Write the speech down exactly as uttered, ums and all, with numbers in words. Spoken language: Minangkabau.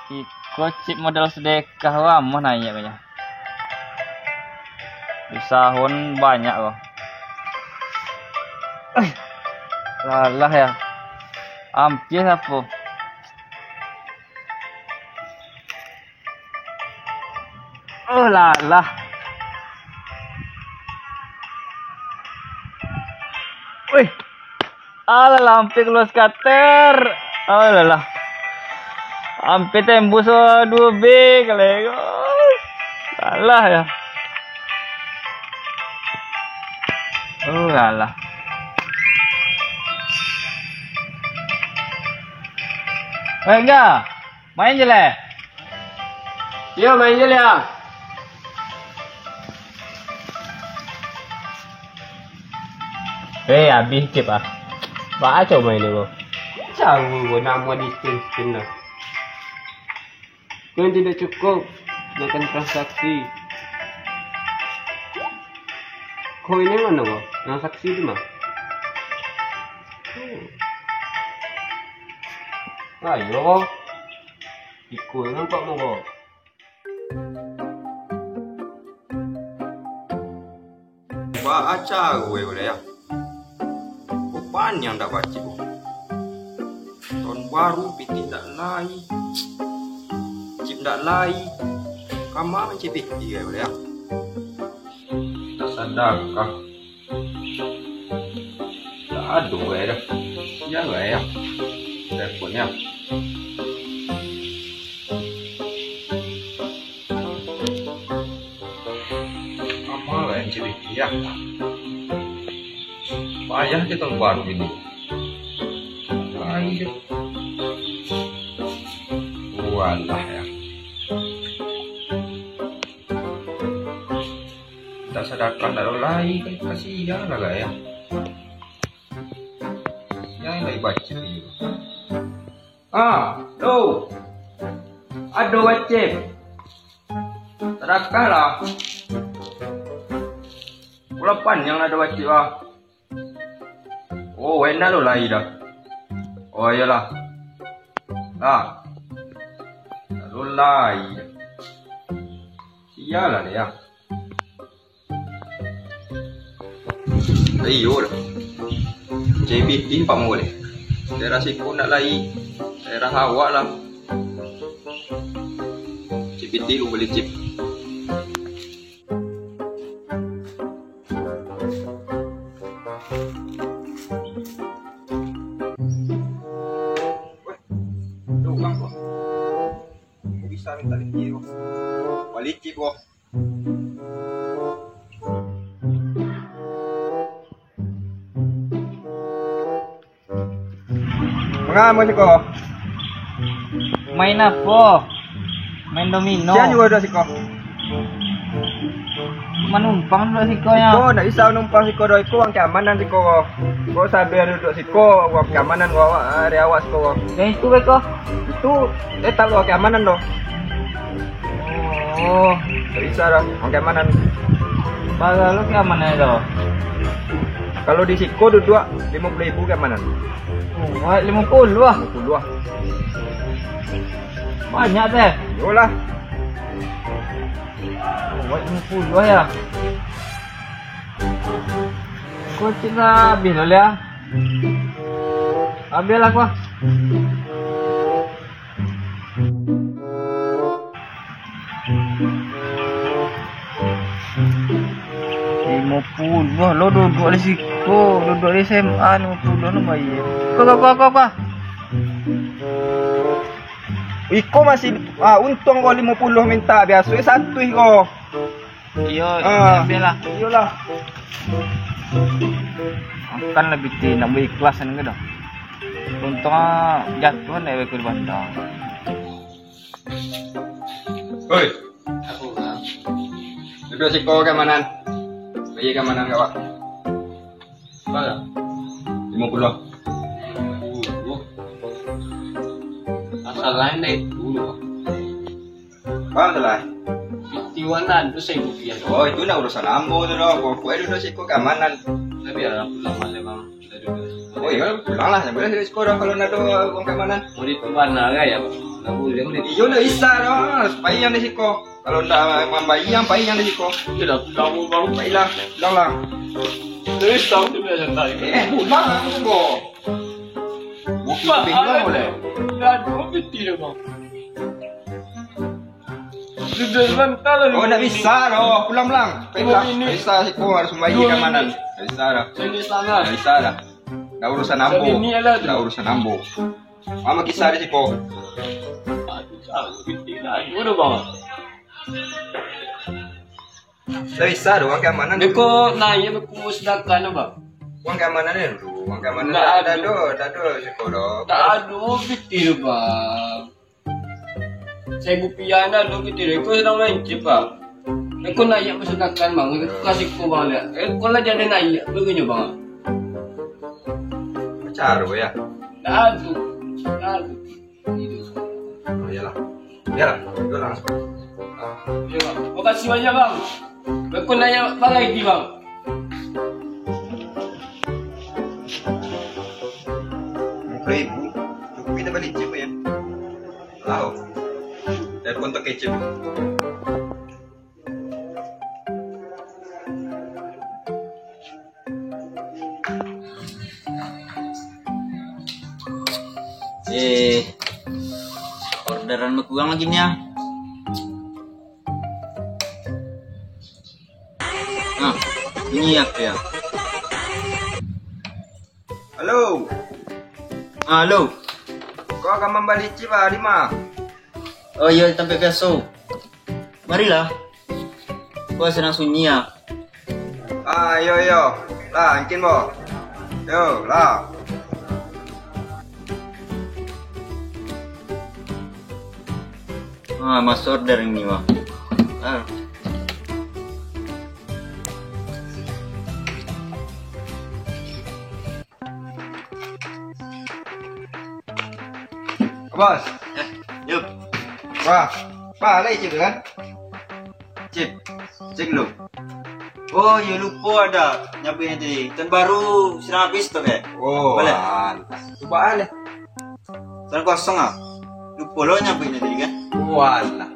Iko cip modal sadekah, wah, amuah naiak ko nyo. Usahon banyak ko. Eh, lalah yo. Ampia sapo. Oh, lalah. Wih. Alah, ampia kalua skater. Alah, lah. Ampia tembus, oh, duo B kali. Alah, yo. Oh, alah. Eh, enggak. Main je lah. Iyo, main je lah. Eh, abih cip ah. Baa cau main ko? Cau ko, namo di skin-skin lah. Ko nan tidak cukup, jangan transaksi. Koin nan mano ko? Transaksi tu mah. Hmm. Ayo. Iko nan nampak mo ko. Baa caro e, Bang, yo? Ko paniang dak bacip ko. Tahun baru pitih dak lai. Cip dak lai. Kama mancari pitih e, Bang, yo? Dak sadakah. Dak ado e dah. Sia e yo? Repotnyo. Apo lah yang jadi dia? Payah kita baru ini. Lain. Walah yo. Mintak sadakah ndak ado lai, kan kasian lah, Gak, yo. Kasian lai bacip iyo. Ah, lo. Ado bacip. Sadakah lah. Pukul lapan nan ado bacip ah. Oh, wenda lo lai dah. Oh, iyolah. Lah. Lo lai dah. Sialah dia. Iyo lah. Cip pitih pak mo boleh. Daerah siko ndak lai. Daerah awak lah. Cip pitih lu boleh cip. Weh, ado urang ko. Ko bisa mintak pitih ko. Boleh cip ko. Manga mo siko? Main apo? Main domino. Sia juo duduak siko? Manumpang duduak siko nyo. Iko ndak bisa manumpang siko doh, iko uang keamanan siko ko. Ko sabia duduak siko, uang keamanan ko awak, ari awak siko ko. Yang itu beko? Itu tetap uang keamanan doh. Oh, ndak bisa doh, uang keamanan. Bara lo keamanan tu? Kalau di siko duduak limo puluah ribu keamanan. Oh, limo puluah? Limo puluah. Banyak teh. Iyolah. Oh, limo puluah yo. Ko cik lah abih lo, Lia. Abih lah ko. Limo puluah lo duduak di siko, duduak di S M A, limo puluah lo bayia. Ko, ko, ko, ko, ko. Iko masih, ah, untuang ko limo puluah mintak, biaso saratus ko. Iyo, ah, ambiak lah. Iyolah. Makan lah pitih, nak buek ikhlas kan dah. Untuang jatuah dek beko di banda. Oi. Apo, Bang? Duduak siko keamanan. Bayia keamanan ka awak. Bara? Limo puluah. Limo puluah. Masalah dari dulu, Bang. Apo masalah? Pitih wak nan tu saribu rupiah. Oh, itu ndak urusan ambo tu doh. Pokok e duduak siko keamanan. Tapi alah pulang malam, Bang. Kita duduak. Oh iyo, pulang lah. Sampai lah siko doh kalau ndak ado uang keamanan. Mau di tu bana kan yo, Bang? Iyo, ndak bisa doh, harus pai nan di siko. Kalau ndak mambayia, pai nan di siko. Iyo dah, aku tahu, Bang. Pailah, pulanglah. Ndak bisa, aku tu biasa santai. Eh, pulang, aku ko. Bukit Bang, bingung boleh. Ndak ada piti dah, Bang. Sudah sebentar lah. Oh, ndak bisa doh, pulang, pulang. Pailah, ndak bisa, siko harus mambayia keamanan. Ndak bisa dah. Sini sana. Ndak bisa dah. Ndak urusan ambo. Sini lah tu. Ndak urusan ambo. Mama kisah di siko. Aduh, aku piti dah. Aduh, Bang. Ndak bisa doh, uang keamanan. Beko naiak beko sadakah no, Bang. Uang keamanan ni dulu, uang keamanan. Ndak ado, ndak ado siko doh. Ndak ado piti tu, Bang. Saribu piah ndak ado piti tu. Iko sadang main chip, Bang. Beko naiak basadakah, Bang. Iko kasih ko, Bang, liek. Iko lah jadi naiak bagunyo, Bang. Caro ya. Ndak ado. Ndak ado. Oh, iyolah. Iyolah, iyolah. Iyo, Bang. Makasih banyak, Bang. Beko naiak bagai di, Bang. Lima puluh ribu. Cukup kita bali chip ya. Tahu. Telepon tu kecil. Eh, orderan bakurang lagi ni ah. Nah, ini ya, ya. Halo. Ah, halo. Ko ka mambali chip ah, di ma? Oh iyo, di tampek biaso. Marilah. Ko sadang sunyi ah. Ah, iyo, iyo. Lah, angkin, bo. Yo, lah. Ah, masuk order ini, Bang. Ah. Bos. Eh, Yup. Wah, baliak chip tu kan? Chip, cek lu. Oh, iyo lupo ado nyabuiknyo tadi. Tahun baru sadang habis tu, kek? Oh, baliak. Cubo baliak. Sadang kosong ah. Lupo lo nyabuiknyo tadi kan? Walah.